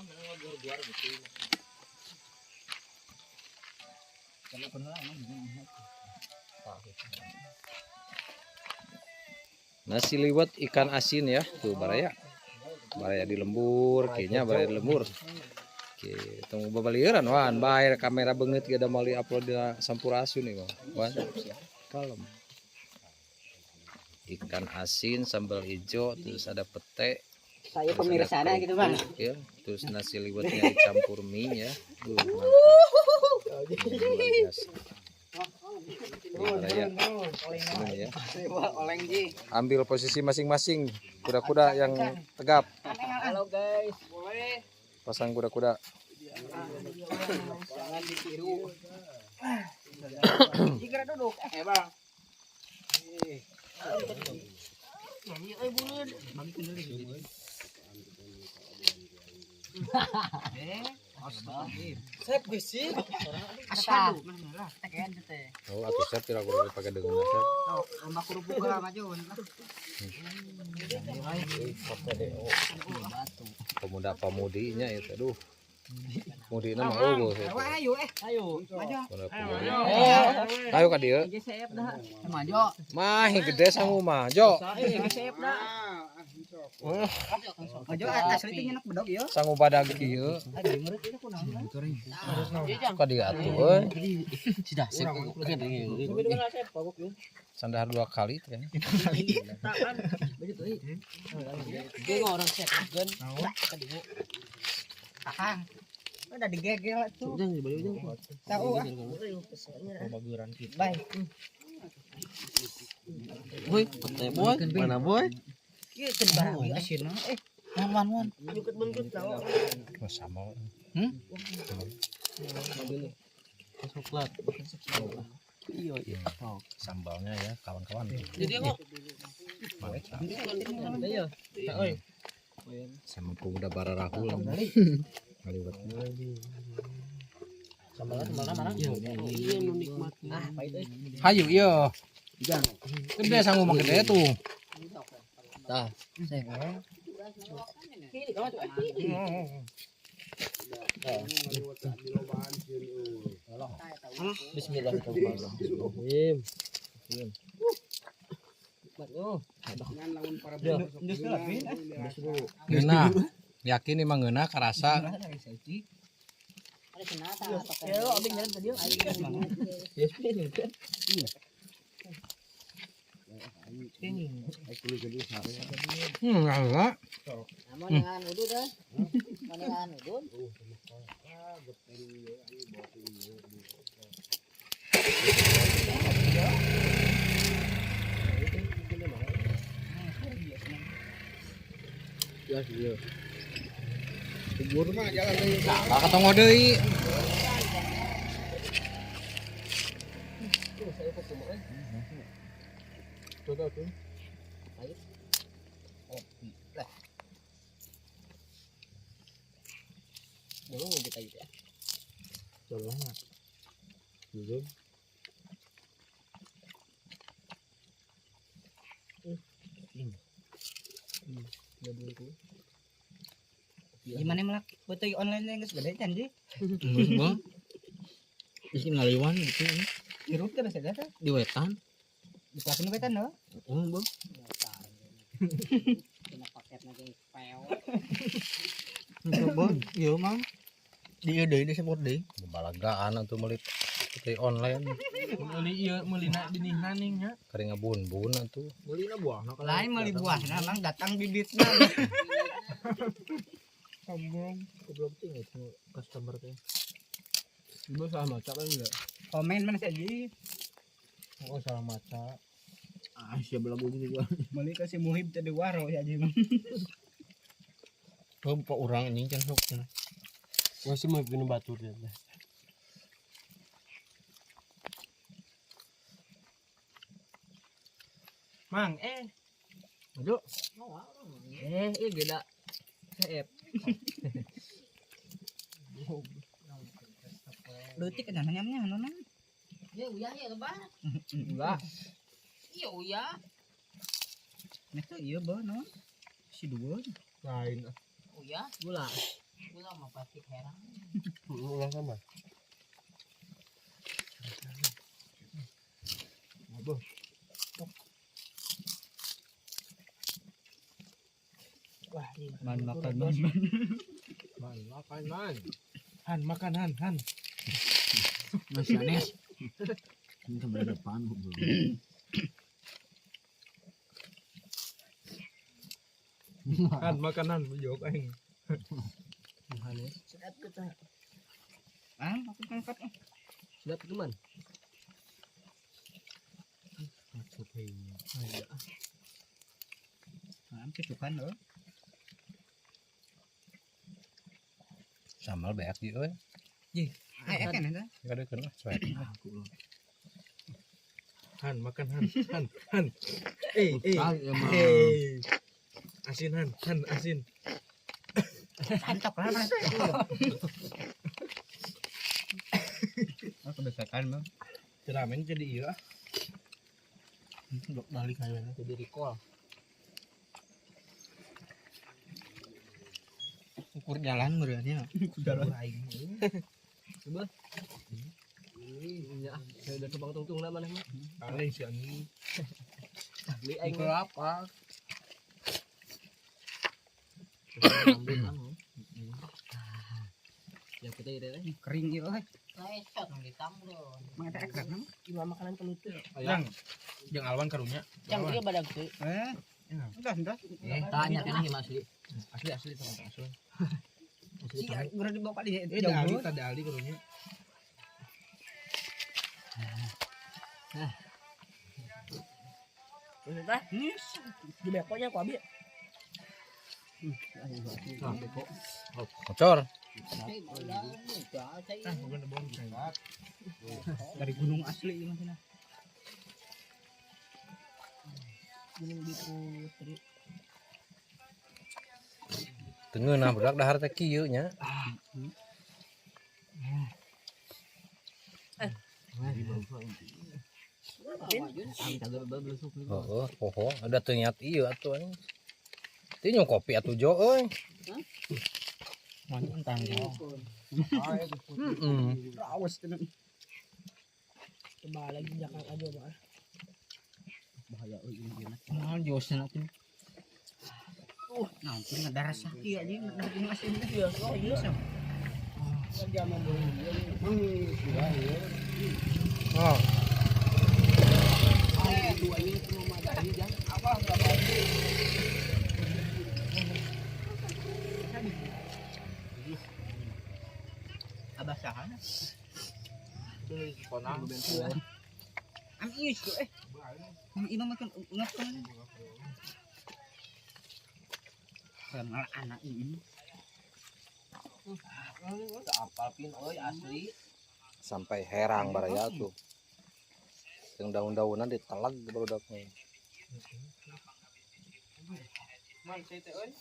Gitu. Nasi liwet ikan asin ya, tuh baraya. Baraya di lembur, kayaknya baraya di lembur. Oke, tunggu babalieuran wan, bae kamera beungeut ge da moal di-upload dina Sampurasun nih, Wan. Kalem. Ikan asin sambal hijau, terus ada pete. Saya pemirsa ada gitu, Bang. Ya, terus nasi liwetnya dicampur mie ya. Mantap. Luar biasa. Baraya. Sini ya. Ambil posisi masing-masing, kuda-kuda yang tegap. Halo guys, boleh. Pasang kuda-kuda. Jangan ditiru. Jika duduk, Bang. Sep bisi. Asyhadu. Oh, atuh sep tidak kudu pakai dengan sep. Lomba kerupuk lah maju. Pemuda pemudinya itu, aduh. Mudina mah eueuh itu. Ayo ayo. Maju. Pemuda pemudi. Ayo ka dieu. Sep dah. Maju. Mah gede sangu mah, Jo. Sep dah. Maju asli teh nyenak bedog ieu. Sangu badag kieu. Ka dieu atuh euy. Sudah sep. Sandar 2 kali teh. Orang sep gen. Akang. Udah digegel tuh. Tahu ah. Bye. Boy, pete boy. Mana boy? Ieu teu barang asin. Wan wan. Bungkut-bungkut tahu. Oh, sama. Coklat. Iya, iya. Sambalnya ya, kawan-kawan. Jadi kok. Mantap. Iya. Oi. Sama pemuda Bararahul. Ngaliwet. Sambalnya sambalnya mana? Iya, nu nikmat. Ah, pahit euy. Hayu ieu. Gede sangu mah gede tuh. Tah. Bismillahirrahmanirrahim. Ngeunah. Yakin emang ngeunah karasa. Enggak. Manengan udud eh. Manengan udud. Ya, iya. Kubur mah jalan deui. Salah katongo deui. Dulu kita gitu ya. Gimana melak betul online geus gede can ji. Geus bang. Isi ngaliwan gitu. Hirup teh basa teh. Di wetan. Di kelas nu wetan heuh. Oh, bang. Kena paket lagi peo. Bang, iya mang. Di ieu deui di support deui. Balagaan atuh meuli putih online. Meuli ieu meulina dinihna ning nya. Kari ngabun-bun atuh. Meulina buahna. Lain meuli buahna mang datang bibitna. Sombong. Goblok ting itu customer teh. Ibu salah maca kan enggak? Komen mana sih ji? Oh, salah maca. Ah, siap belagu juga. Meuli ka si Muhib teh di waro ya ji. Oh, pak urang anjing can sok cenah. Wah, si Muhib nu batur teh. Mang, Aduh. Ieu geda. Seep. Leutik kan nyamnya anu nang. Ya uyah ya lebar. Enggak. Iya uyah. Nah tuh iya bah no. Si dua. Lain. Uyah. Gula. Ulah mah pasti herang. Ulah sama. Waduh. Wah, ini Man makan man. Man, makan man. Han, makan han, han. Mas Anes. Ini kan berada depan belum. Han, makan han, jawab aing. Sedap gitu. Ah, aku angkat. Sedap itu man. Ah, kecukan loh. Sambal beak di euy. Ay, kan eta. Kadekeun lah cuek. Han, makan han, han, han. Eh, eh. Eh. Asin han, han, asin. Santok lah mas. Oh, kebiasaan, Bang. Ceramen jadi iya. Dok balik aja. Jadi recall. Ukur jalan berarti. Jalan aing. Coba. Ya, saya udah kebang tungtung lah mana mah. Aneh sih anjing. Beli aing apa? Ya kita ini Kering ieu euy. Nah, shot nu ditanggung. Mang eta ekrek mah. Gimana makanan penutup? Yang jeung Alwan karunya. Cang dia badag tuh. Eh. Udah, udah. Tanya kan ini asli. Asli asli sama asli. Si udah dibawa kali Eh, da Ali, tadi Ali karunya. Maksudnya? Di bekonya ku abi. Nah, beko. Bocor. Ah, bukan bohong. Dari gunung asli ieu mah cenah. Gunung Putri. Teu ngeunah budak dahar teh kieu nya. Heeh, poho ada teu niat ieu atuh anjing. Teu nyung kopi atuh jo euy. Mantap tanggung. Heeh. Rawas tenan. Coba lagi Jakarta aja, Pak. Bahaya euy ieu mah. Mahal josna tuh. Nah, itu darah sakit aja, darah gunung asli teh. Iya, oh iya. Oh. Abah saha? Am ieu sih eh. Mang imam makan ungat kan. Kenal anak ini. Apal pin euy asli. Sampai herang baraya tuh. Yang daun-daunan ditelag barudaknya. Man, saya teh euy.